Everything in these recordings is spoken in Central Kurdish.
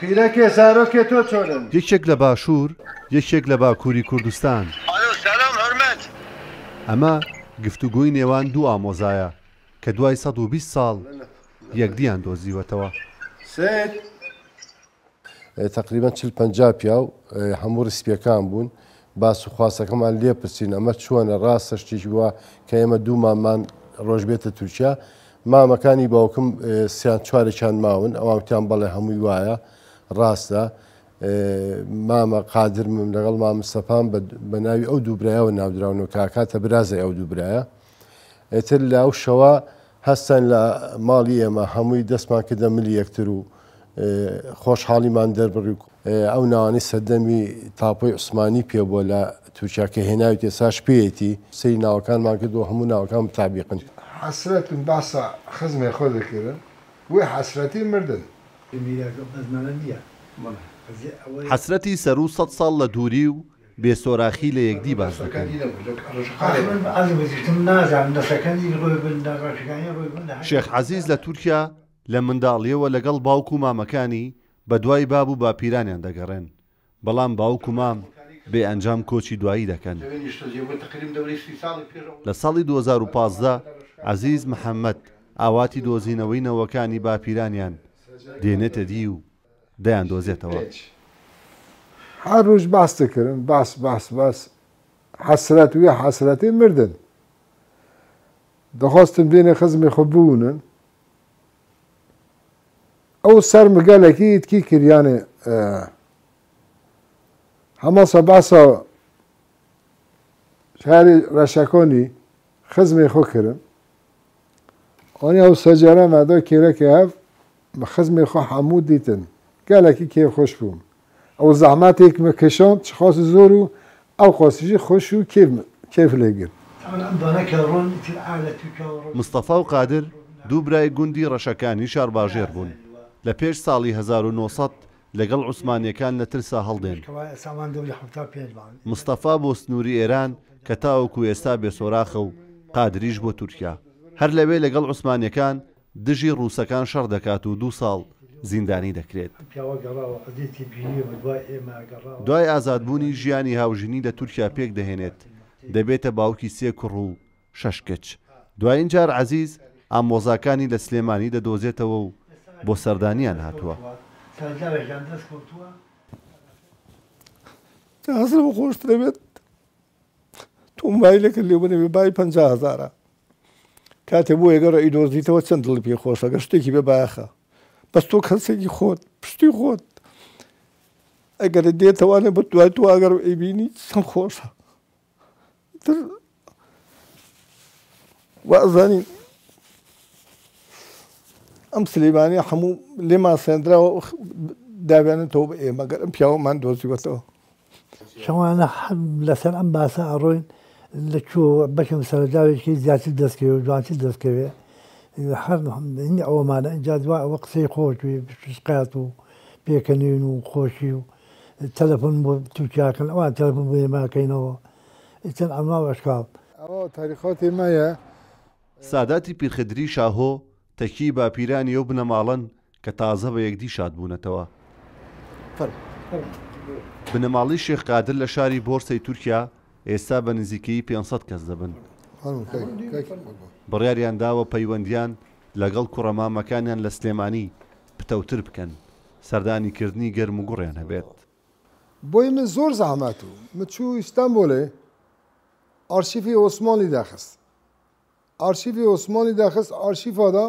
پیرەکێ زارۆکێ تۆ چۆنن؟ یەکێک لە باشوور، یەکێک لە باکووری کوردستان. ئالۆ سلام حورمەت. ئەمە گفتوگۆی نێوان دوو ئامۆزایە کە دوای 120 ساڵ یەکدیان دۆزیوەتەوە. سید. تەقریبەن چل 50 پیاو هەموو ڕیسپیەکان بوون باس و خواسەکەمان لێ پرسین ئەمە چۆنە ڕاستە شتێکی وە کە ئێمە دوو ماممان ڕۆژ بێتە تورکیا مامەکانی باوکم سیان چوارێکیان ماون ئەوان وتیان بەڵێ هەمووی وایە ڕاستە مامە قادرمم لەگەڵ مامە سەپام بە ناوی ئەو دوو برایەوە ناودراون و کاکاتە برازای ئەو دوو برایە ئیتر لە ئەو شەوە هەستان لە ماڵی ئێمە هەمووی دەستمان کردە ملی یەکتر و خۆشحاڵیمان دەربڕی و ئەو ناوانەی سەردەمی تاپۆی عوسمانی پێ بووە لە تورکیا کە هێناویتی ئێستاش پێیەتی سەیری ناوەکانمان کرد و هەموو ناوەکان متابیقن. حەسرەتم باسا خزمێ خۆ دکرن وێ حەسرەتی مردن. حەسرەتی سەروو سەد ساڵ لە دووری و بێ سۆراخی لە یەکدی باس دەکەن. شێخ عەزیز لە تورکیا لە منداڵییەوە لەگەڵ باوک و مامەکانی بەدوای باب و باپیرانیان دەگەڕێن، بەڵام باوک و مام بێ ئەنجام کۆچی دوایی دەکەن. لە ساڵی 2015 عەزیز محەمەد ئاواتی دۆزینەوەی نەوەکانی باپیرانیان دێنێتە دی و دەیاندۆزێتەوە. هەر ڕوژ باس دکردن باس باس باس حەسرەت وێ حەسرەتی مردن دەخواستن بێنە خزمی خۆ بوونن ئەو سەر مگەلێکی تکی کریانێ هەمەسە باسە شاری ڕەشەکۆنی خزمی خۆ کردن ئەنی ئەو سەجارە مەدا کێرەکە هەف خزمی خۆ هەموو دیتن گەلێکی کێ خۆش بووم ئەو زەحمەتێک مە کێشان چ خاص زۆر و ئەو خاصیشی خۆش و کێف لێگرت. مستەفا و قادر دوو برای گوندی ڕەشەکانی شارباژێڕ بوون، لە پێش ساڵی 1900 لەگەڵ عوسمانییەکان لە ترسا هەڵدێن. مستەفا بۆ سنووری ئێران کە تاوەکو ئێستا بێسۆراخە و قادریش بۆ تورکیا. هەر لەوێ لەگەڵ عوسمانییەکان دژی ڕووسەکان شەڕ دەکات و دوو ساڵ زیندانی دەکرێت. دوای ئازادبوونی ژیانی هاوژینی لە تورکیا پێکدەهێنێت، دەبێتە باوکی سێ کوڕ و شەش کچ. دوایین جار عەزیز ئامۆزاکانی لە سلێمانی دەدۆزێتەوە و بۆ سەردانیان هاتووە. هەزرەوە خۆشترەبێت تۆ مۆبایلێکت لێ بنێ بای 50 هەزارە کاتێ بۆ یەگەڕ ئیدۆزیتەوە چەند دڵی پێ خۆشە گەر شتێکی بێ بایەخە بەس تۆ کەسێکی خۆت پشتی خۆت ئەگەر دێتەوانێ بە دوای تۆ ئەگەر ئەیبینی چەند خۆشە تر وازانین ئەم سلەیمانی هەموو لێمان سێندراوە داویانەتەوە بە ئێمە گەر ئەم پیاوەمان دۆزیوەتەوە. شەوانە لەسەر ئەم باسە ئەڕۆین لە کوێوە بەکەم سەرەداوێکی زیاتر دەستکەوێ و جوانتر دەستکەوێ هەر هینی ئەوەمانە ئینجا دوای ئەوە قسەی خۆش پشقات و پێکەنین و خۆشی و تەلەفۆن بۆ تورکیاکەن ئەوان تەلەفۆن بۆ ئێمە ئەکەینەوە ئیتر ئەنوا و ئەشکاڵ. ئەوە تاریخاتی مەیە. ساداتی پیرخدری شاهۆ تەکیەی باپیرانی ئەو بنەماڵەن کە تازە بە یەکدی شاد بوونەتەوە. بنەماڵەی شێخ قادر لە شاری بۆرسەی تورکیا ئێستا بە نزیکەیی 500 کەس دەبن. بڕیاریان داوە پەیوەندییان لەگەڵ کوڕە مامەکانیان لە سلێمانی پتەوتر بکەن، سەردانی کردنی گەرم و گوڕیان هەبێت. بۆی من زۆر زەحمەت و من چوو ئیستانبۆلێ ئارشیفی عوسمانی داخست ئارشیفی عوسمانی داخست ئارشیفادا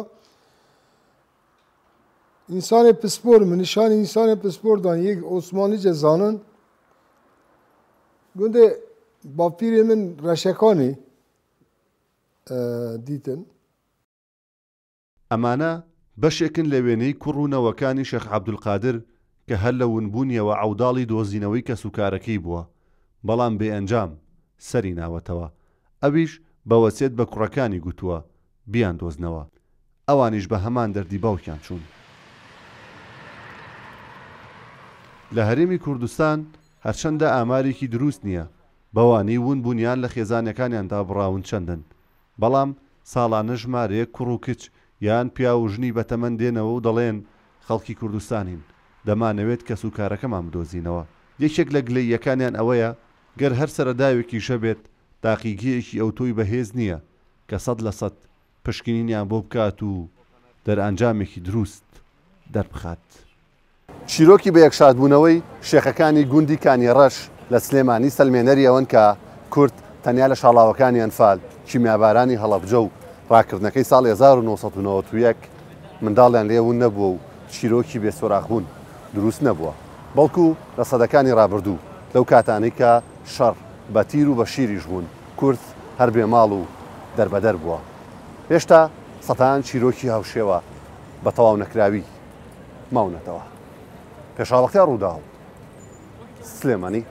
ئینسانی پسپۆر من نیشانی ئینسانی پسپۆر دان یەک عوسمانی زانن گوندێ باپیرێ من ڕەشەکانی دیتن. ئەمانە بەشێکن لە وێنەی کوڕ و نەوەکانی شێخ عەبدولقادر کە هەر لە ونبوونیەوە عەوداڵی دۆزینەوەی کەسوکارەکەی بووە، بەڵام بێ ئەنجام سەری ناوەتەوە. ئەویش بە وەسیەت بە کوڕەکانی گوتووە بیاندۆزنەوە. ئەوانیش بە هەمان دەردی باوکیان چوون. لە هەرێمی کوردستان هەرچەندە ئامارێکی دروست نییە بەوانەی ون بوون یان لە خێزانەکانیان دابڕاون چەندن، بەڵام ساڵانە ژمارەیەک کوڕ و کچ یان پیاو و ژنی بەتەمەن دێنەوە و دەڵێن خەڵکی کوردستانین، دەمانەوێت کەسوکارەکەمان بدۆزینەوە. یەکێک لە گلەییەکانیان ئەوەیە گەر هەر سەرەداوێکیش هەبێت، تاقیگەیەکی ئەوتۆی بەهێز نییە کە 100% پشکنینیان بۆ بکات و دەرئەنجامێکی دروست دەربخات. چیرۆکی بەیەکشادبوونەوەی شێخەکانی گوندی کانیەڕەش لە سلێمانی سەلمێنەری ئەوەن کە کورد تەنیا لە شاڵاوەکانی ئەنفال، کیمیابارانی هەڵەبجە و ڕاکردنەکەی ساڵی 1991 منداڵیان لێ ون نەبووە و چیرۆکی بێ سۆراخبوون دروست نەبووە، بەڵکو لە سەدەکانی ڕابردوو لەو کاتانەی کە شەڕ بە تیر و بە شیریش بوون، کورد هەر بێ ماڵ و دەربەدەر بووە. هێشتا سەتان چیرۆکی هاوشێوە بە تەواونەکراوی ماونەتەوە. پێشاوەختیار ڕووداو، سلێمانی.